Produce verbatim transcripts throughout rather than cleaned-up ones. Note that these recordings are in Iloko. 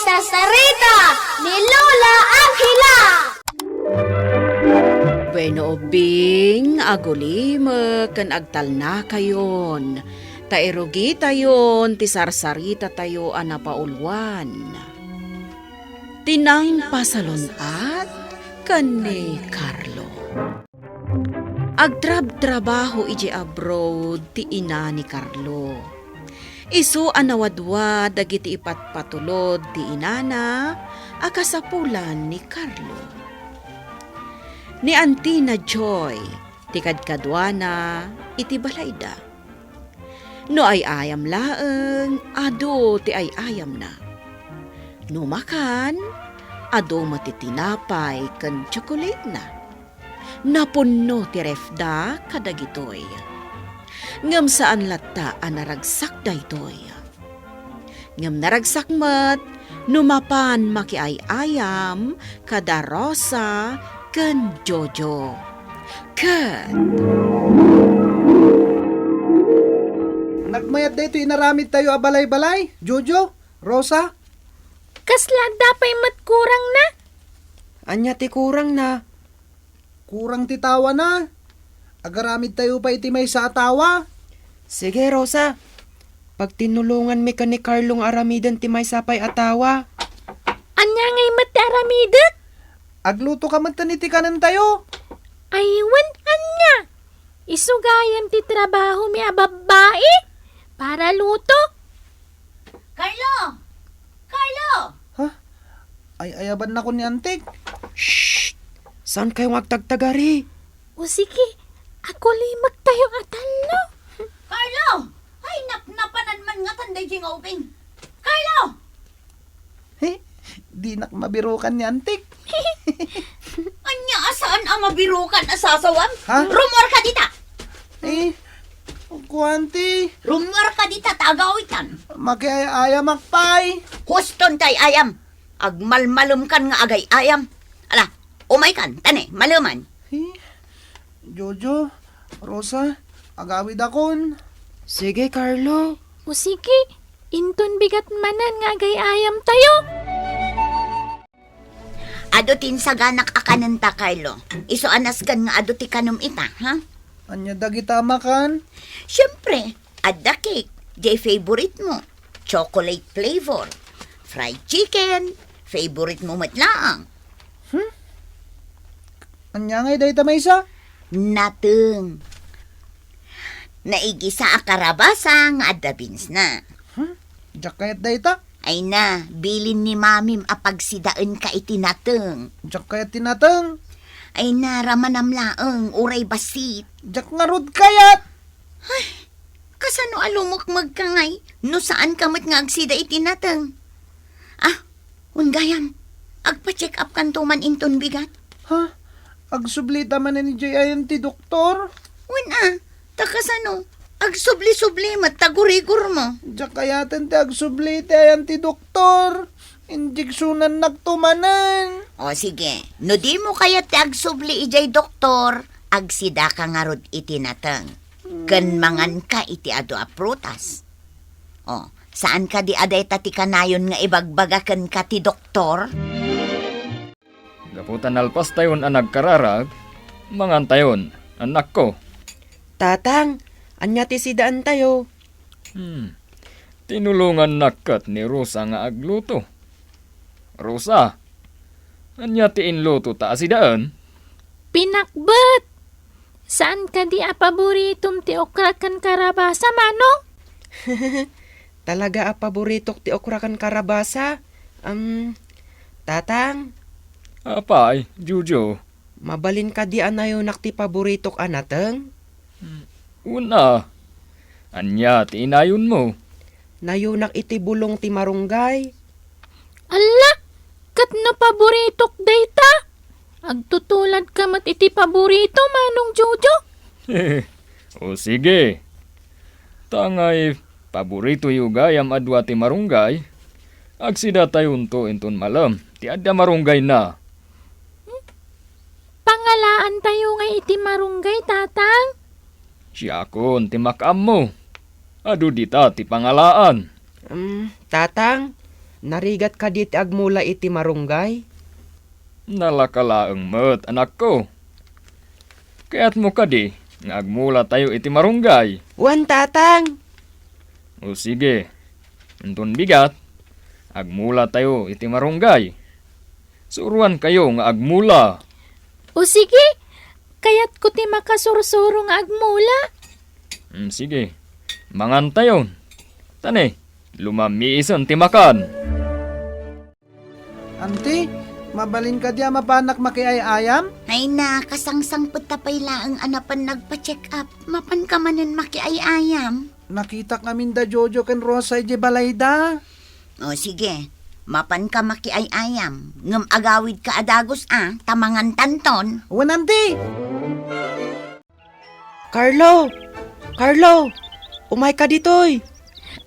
Sarsarita ni Lola Angela. Bueno, ubbing, agulimek ken agtalnakayon, ta irugitayon ti sarsaritatayo a napauluan. Ti nangpasalun-at ken ni Carlo. Agtrabtrabaho idiay abroad ti ina ni Carlo. Isu a nawadwad dagiti ipatpatulod ti inana a kasapulan ni Carlo. Ni Antina Joy ti kadkaduana iti balayda. No ay-ayam laeng, adu ti ay-ayamna. No makan, adu met ti tinapay ken tsokolatena. Napunno ti refda kadagitoy. Ngem saan latta a naragsak daytoy. Ngem naragsak met no mapan makiay-ayam kada Rosa ken Jojo. Ket nagmayat daytoy inaramidtayo a balay-balay, Jojo, Rosa? Kasla adda pay met kurangna? Ania ti kurangna? Kurang ti tawana. Agaramidtayo pay iti maysa a tawa. Sige, Rosa. Pagtinnulonganmi ken ni Carlo nga aramiden ti maysa pay a tawa. Ania ngay met ti aramidek? Agluto ka met iti kanentayo. Ay, wen, ania? Isu gayam ti trabahomi a babbai. Para luto. Carlo! Carlo! Ha? Ay-ayabannakon ni Antik. Shh! Saan kayo nga agtagtagari? O sige, agulimek tayo nga tallo. Carlo! Ay, napnapanan man ngatan daydiay nga ubing. Carlo! He, dinak mabirukan ni Antik. Ania a saan a mabirukan a sasawam? Ha? Rummuar ka dita! Eh, kuanti. Rummuar ka dita ta agawitan. Makiay-ayamak pay. Huston tay ayam. Agmalmalemkan nga agay-ayam. Ala, umaykan, ta ne, maleman. Eh, Jojo, Rosa, agawidakon. Sige, Carlo. O sige, inton bigat manen nga agay-ayamtayo. Adu ti insaganak a kanenta, Carlo. Isu a nasken nga adu ti kanem ita, ha? Ania dagita a makan? Siempre, adda cake, jay favorite mo. Chocolate flavor. Fried chicken, favorite mo met laeng. Hmm? Ania ngay dayta maysa? Nateng. Naigisa a karabasa nga adda beansna. Hmm? Diak kayat dayta? Ay na, bilin ni mamim a pagsidaenka iti nateng. Diak kayat ti nateng. Ay na, ramanam laeng, uray bassit. Diak ngarud kayat. Ay, kasano a lumukmegka ngay no saanka met nga agsida iti nateng? Ah, wen gayam, agpa-check up kanto man inton bigat. Ha? Agsublita manen idiay ayan ti doktor? Wen a, ta kasano? Agsubli-subli met ta gurigor mo. Diak kayaten ti agsubli iti ayan ti doktor. Injeksonannakto manen. O sige, no dimo kayat ti agsubli idiay doktor, agsidaka ngarud iti nateng. Ken manganka iti adu a prutas. O, saan kadi a dayta ti kanayon nga ibagbaga kenka ti doktor? Gapu ta nalpastayon a nagkararag, mangantayon, annakko. Tatang, ania ti sidaentayo? Hmm. Tinulongannak ket ni Rosa nga agluto. Rosa, ania ti inlutota a sidaen? Pinakbet! Saan kadi a paboritom ti okra ken karabasa, Manong? Talaga a paboritok ti okra ken karabasa. Am, Tatang? Apay, Jojo? Mabalin kadi a nayonak ti paboritok a nateng? Hmm, una, ania ti inayonmo? Nayonak iti bulong ti marunggay. Alla, ket no paboritok dayta? Agtutuladka met iti paborito, Manong Jojo. O sige. Ta ngay paboritoyo gayam a dua ti marunggay, agsidatayonto inton malem ti adda marunggayna. Pangalaantayo ngay iti marunggay, Tatang? Siakon ti makaammo. Adu dita ti pangalaan. Em, Tatang, Narigat kadi ti agmula iti marunggay? Nalaka laeng met, anakko. Kayatmo kadi nga agmulatayo iti marunggay? Wen, Tatang. O sige, inton bigat, agmulatayo iti marunggay. Suroankayo nga agmula. O sige, kayatko ti makasursuro nga agmula. Mm, sige, mangantayon. Tani, lumamiisen ti makan. Auntie, mabalin kadi a mapanak makiay-ayam? Ay na, kasangsangpet ta pay laeng a napan nagpa-check up. Mapan ka manen makiay-ayam? Nakitak amin da Jojo ken Rosa idiay balayda. O sige, mapan ka makiay-ayam. Ngem agawid ka a dagus a, ta mangantanton. Wen, auntie! Carlo! Carlo! Umayka ditoy!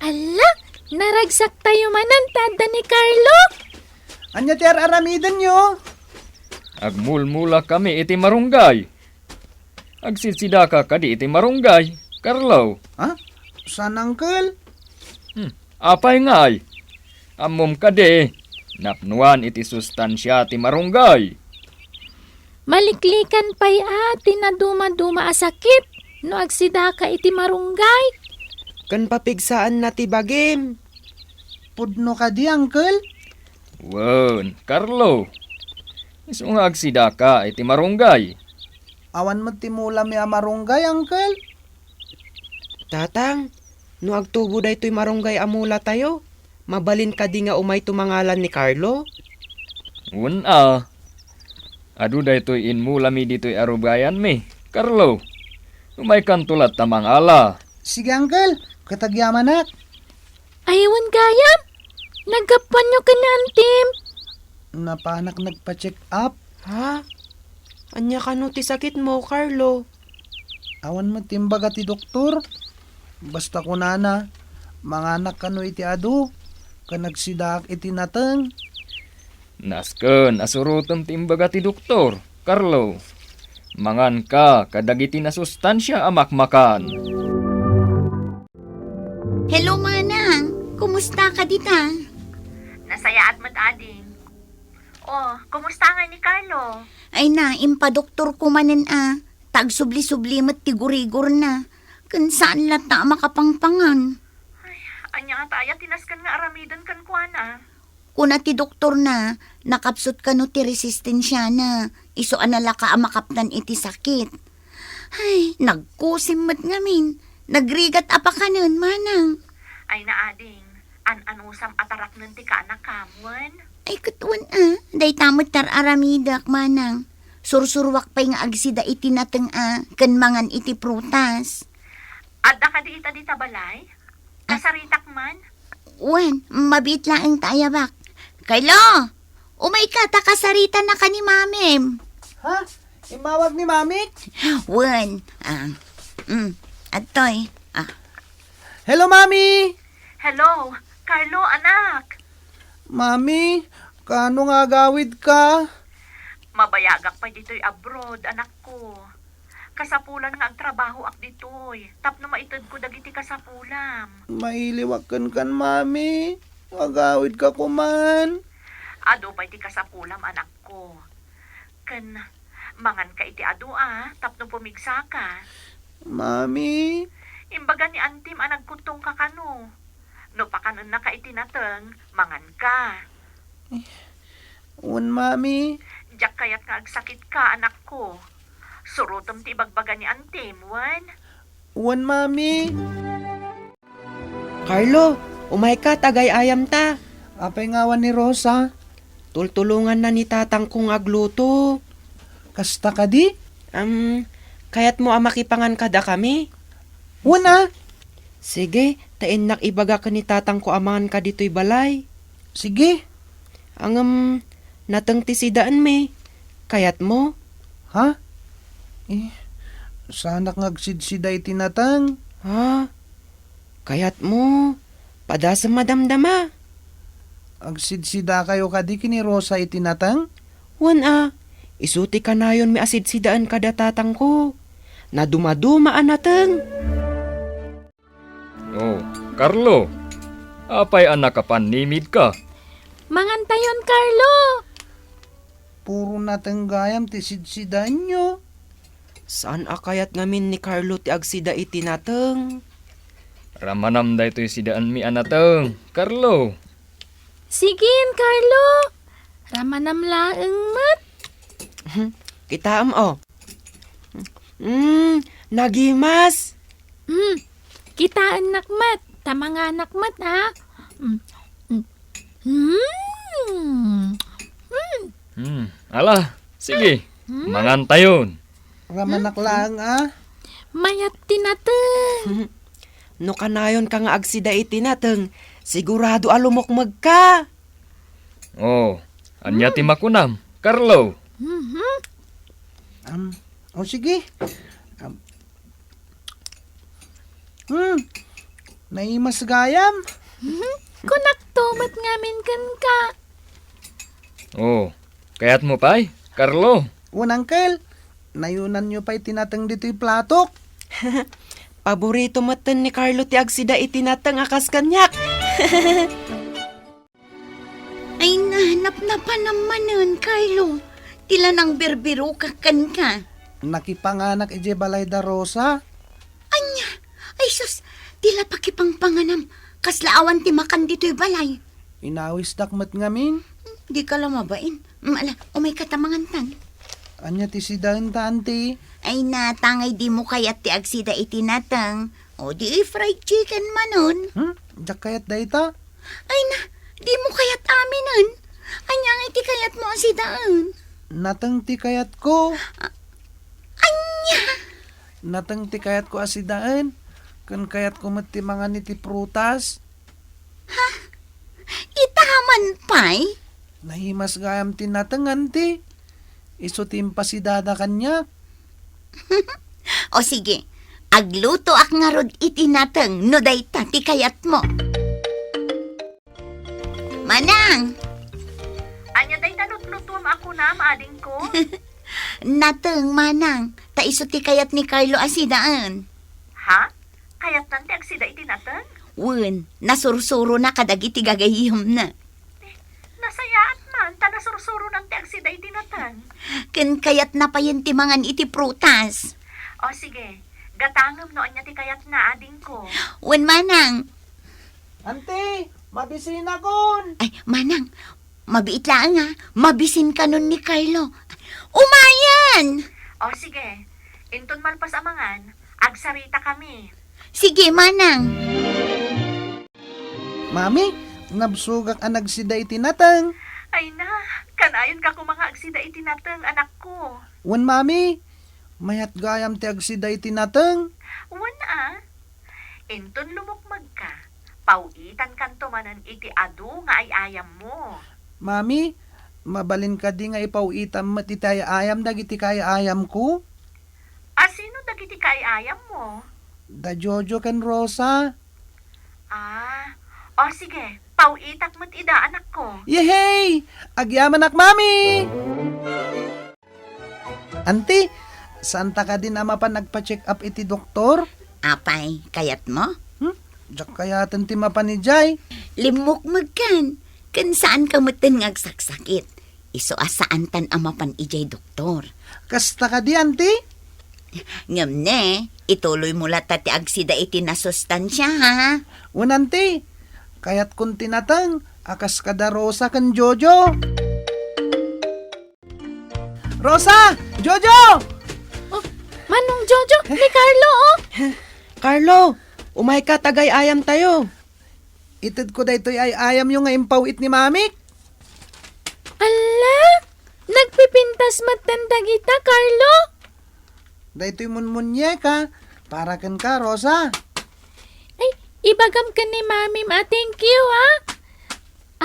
Alla, naragsak tayo manen ta adda ni Carlo. Ania ti ar-aramidenyo? Agmulmula kami iti marunggay. Agsidsidaka kadi iti marunggay, Carlo? Ha? Saan, uncle? Hmm, apay ngay? Ammom kadi, napnuan iti sustansia ti marunggay. Maliklikan pay a ti nadumaduma a sakit no agsidaka iti marunggay. Ken papigsaanna ti bagim. Pudno kadi, uncle? Wen, Carlo. Isu nga agsidaka iti marunggay. Awan met ti mulami a marunggay, uncle. Tatang, no agtubo daytoy marunggay a mulatayo, mabalin kadi nga umayto mangalan ni Carlo? Wen a. Adu daytoy inmulami ditoy arubayanmi, Carlo. Umaykanto latta mangala. Sige, uncle. Ket agyamanak. Ay, wen gayam. Naggapuanyo ken ni Antim. Napanak nagpa-check up. Ha? Ania kano ti sakitmo, Carlo? Awan met ti imbaga ti doktor. Basta kunana, manganak kano iti adu, ken agsidaak iti nateng. Nasken a surotem ti imbaga ti doktor, Carlo. Manganka kadagiti nasustansia a makmakan. Hello, Manang. Kumusta ka dita? Nasayaat met, ading. Oh, kumusta nga ni Carlo? Ay na, impadoktor ko manen a. Ta agsubli-subli met ti gurigorna. Ken saan latta a makapangpangan. Ay, ania ngata aya ti nasken nga aramiden kenkuana? Kuna ti doktorna, nakapsut kano ti resistensiana, isu a nalaka a makaptan iti sakit. Ay, nagkusim met ngamin. Nagrigat a pakanen, Manang. Ay na, ading, an-anusam a taraknen ti kaanakam, wen? Ay, ket wen a, dayta met ti ar-aramidek, Manang. Sursuruak pay nga agsida iti nateng a, ken mangan iti prutas. Adda kadi ita dita balay? Ah. Kasaritak man? Wen, mabiit laeng ta ayabak. Carlo, umayka ta kasaritanaka ni Mamim. Ha? Immawag ni Mamik? Wen, ah, mm, adtoy, ah. Hello, Mami! Hello, Carlo, anak! Mami, kaano nga agawidka? Mabayagak pay ditoy abroad, anakko. Kasapulan nga agtrabahoak ditoy, tapno maitedko dagiti kasapulam. Mailiwak kenkan, Mami. Agawidka koman. Adu pay ti kasapulam, anakko. Ken manganka iti adu a, tapno pumigsaka. Mami. Imbaga ni Antim a nagkuttongka kano. No pakanennaka iti nateng, manganka. Wen, Mami. Diak kayat nga agsakitka, anakko. Surotem ti ibagbaga ni Antim, wen? Wen, Mami. Carlo, umayka ta agay-ayamta. Apay nga awan ni Rosa? Tultulonganna ni tatangko nga agluto. Kasta kadi? Am, kayatmo a makipangan kadakami? Wen a. Sige, ta innak ibaga ken ni tatangko a manganka ditoy balay. Sige. Ngem, nateng ti sidaenmi. Kayatmo? Ha? Eh, saanak nga agsidsida iti nateng. Ha? Kayatmo? Padasem a damdama. Agsidsidakayo kadi ken ni Rosa iti nateng? Wen a, isu ti kanayonmi a sidsidaen kada tatangko. Nadumaduma a nateng. Oh, Carlo, apay a nakapannimidka? Mangantayon, Carlo! Puro nateng gayam ti sidsidaenyo. Saan a kayat ngamin ni Carlo ti agsida iti nateng? Ramanam daytoy sidaenmi a nateng, Carlo. Sige, Carlo. Ramanam laeng met. Kitaem, o. Mm, nagimas. Mm, kitaennak met. Ta manganak met, ha? Mm, mm. Mm. Mm. Hmm, ala, sige. Hmm? Mangantayon. Ramanak laeng, a. Mayat ti nateng. No kanayonka nga agsida iti nateng, sigurado a lumukmegka. O, ania ti makunam, Carlo? Mhm. Am, o, sige. Am, hmm, naimas gayam. Mhm. Kunakto met ngamin kenka. O, kayatmo pay, Carlo? Wen, Uncle. Nayunanyo pay ti nateng ditoy platok. Paborito metten ni Carlo ti agsida iti nateng a kas kaniak. Ay na, napnapanam manen, Carlo. Ti la nangbirbirokak kenka. Nakipanganak idiay balay da Rosa. Ania? Ay sus, ti la pakipangpanganam. Kasla awan ti makan ditoy balay. Inawisdak met ngamin. Dika la mabain. Mm, ala, umayka ta mangantan. Ania ti sidaenta, anti? Ay na, tangay dimo kayat ti agsida iti nateng. O di fried chicken manen. Hmm? Diak kayat dayta? Ay na, dimo kayat aminen. Ania ngay ti kayatmo a sidaen? Nateng ti kayatko. A-, ania? Nateng ti kayatko a sidaen. Ken kayatko met ti mangan iti prutas. Ha? Ita man pay? Naimas gayam ti nateng, anti. Isu ti impasidada kaniak. O sige, aglutoak ngarud iti nateng no dayta ti kayatmo. Manang! Ania dayta lutlutuem a kunam, adingko? Nateng, manang, ta isu ti kayat ni Carlo a sidaen. Ha? Kayatnan ti agsida iti nateng? Wen, nasursurona kadagiti gagayyemna. Eh, nasayaat man, ta nasursuronan ti agsida iti nateng. Ken kayatna payen ti mangan iti prutas. O sige, gatangem no ania ti kayatna, adingko. Wen, manang. Anti, mabisinakon. Ay, manang, mabiit laeng a, mabisinkanon ni Carlo. Umayen! O sige, inton malpas a mangan, agsaritakami. Sige, manang. Mami, nabsogak a nagsida iti nateng. Ay na, kanayonka koma nga agsida iti nateng, anakko. Wen, mami, mayat gayam ti agsida iti nateng. Wen a, inton lumukmegka, paw-itankanto manen iti adu nga ay-ayammo. Mami, mabalin kadi nga ipaw-itam met iti ay-ayam dagiti kaay-ayamko? A sino dagiti kaay-ayammo? Da Jojo ken Rosa. Ah, o sige, paw-itak met ida, anakko. Yehey! Agyamanak, Mami! Anti, saanta kadin a mapan agpa-check up iti doktor? Apay, kayatmo? Hmm? Diak kayaten ti mapan idiay. Limmukmegkan, ken saanka metten nga agsaksakit. Isu a saantan a mapan idiay doktor. Kasta kadi, anti? Ngem ne, ituloymo latta ti agsida iti nasustansia, ha? Wen, anti, kayatkon ti nateng a kas kada Rosa ken Jojo. Rosa! Jojo! Oh, Manong Jojo, ni Carlo, oh! Carlo, umayka ta agay-ayamtayo. Itedko daytoy ay-ayamyo nga impaw-it ni Mamik. Alla! Nagpipintas metten dagita, Carlo! Daytoy munmunyeka, para kenka, Rosa. Ay, ibagam ken ni Mamim a thank you, ha?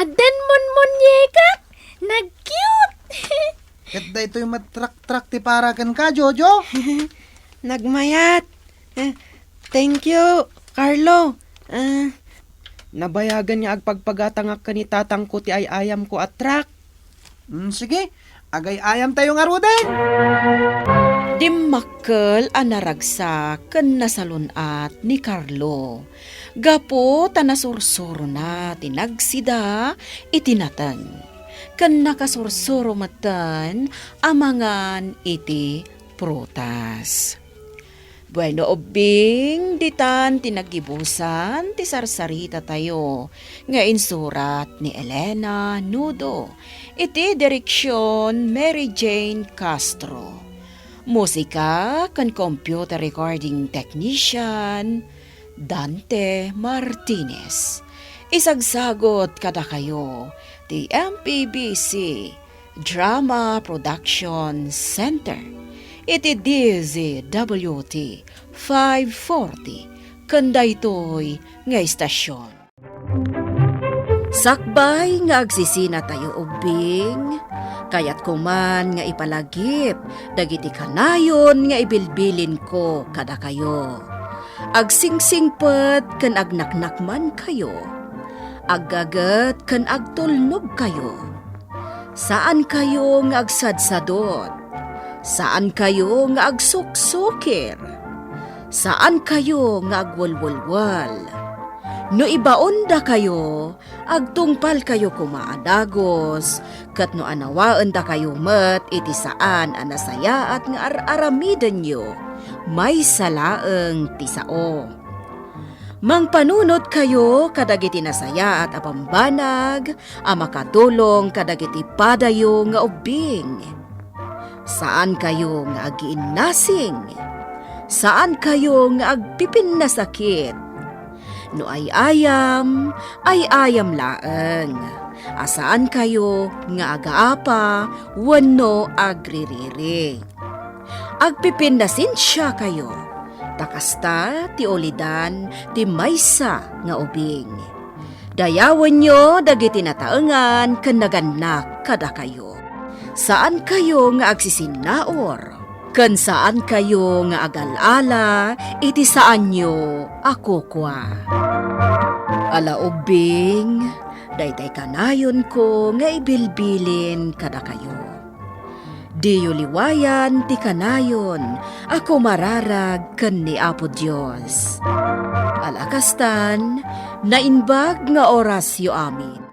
Addan munmunyekak! Nag-cute! Ket daytoy met trak-trak ti para kenka, Jojo. Nagmayat. Eh, thank you, Carlo. Ah, nabayagen nga agpagpagatangak ken ni tatangko ti ay-ayamko a trak. Mm, sige, agay-ayamtayo ngaruden. Dimmakkel a naragsak ken nasalun-at ni Carlo gapu ta nasursurona ti nagsida iti nateng, ken nakasursuro metten a mangan iti prutas. Bueno, ubbing, ditan ti naggibusan ti sarsaritatayo nga insurat ni Elena Nudo, iti direksion Mary Jane Castro. Musika ken computer recording technician, Dante Martinez. Isagsagut kadakayo ti M P B C Drama Production Center iti D Z W T five forty ken daytoy nga istasyon. Sakbay nga agsisinatayo ubbing, kayatko man nga ipalagip dagiti kanayon nga ibilbilinko kadakayo. Agsingsingpet ken agnaknakmankayo. Aggaget ken agtulnogkayo. Saankayo nga agsadsadot. Saankayo nga agsuksukir. Saankayo nga agwelwelwel. No ibaondakayo, agtungpalkayo koma a dagus, ket no anawaendakayo met iti saan a nasayaat nga ar-aramidenyo, maysa laeng ti sao. Mangpanunotkayo kadagiti nasayaat a bambanag a makatulong kadagiti padayo nga ubbing. Saankayo nga agiinnasing. Saankayo nga agpipinnasakit. No ay-ayam, ay-ayam laeng. A saankayo nga agaapa wenno agririri. Agpipinnasensiakayo, ta kasta ti ulidan ti maysa nga ubing. Dayawenyo dagiti nataengan ken nagannak kadakayo. Saankayo nga agsisinnaur, ken saankayo nga agal-ala iti saanyo a kukua. Ala ubbing, daytay kanayonko nga ibilbilin kadakayo. Diyo liwayan ti kanayon a kumararag ken ni Apo Dios. Ala kastan, naimbag nga orasyo amin.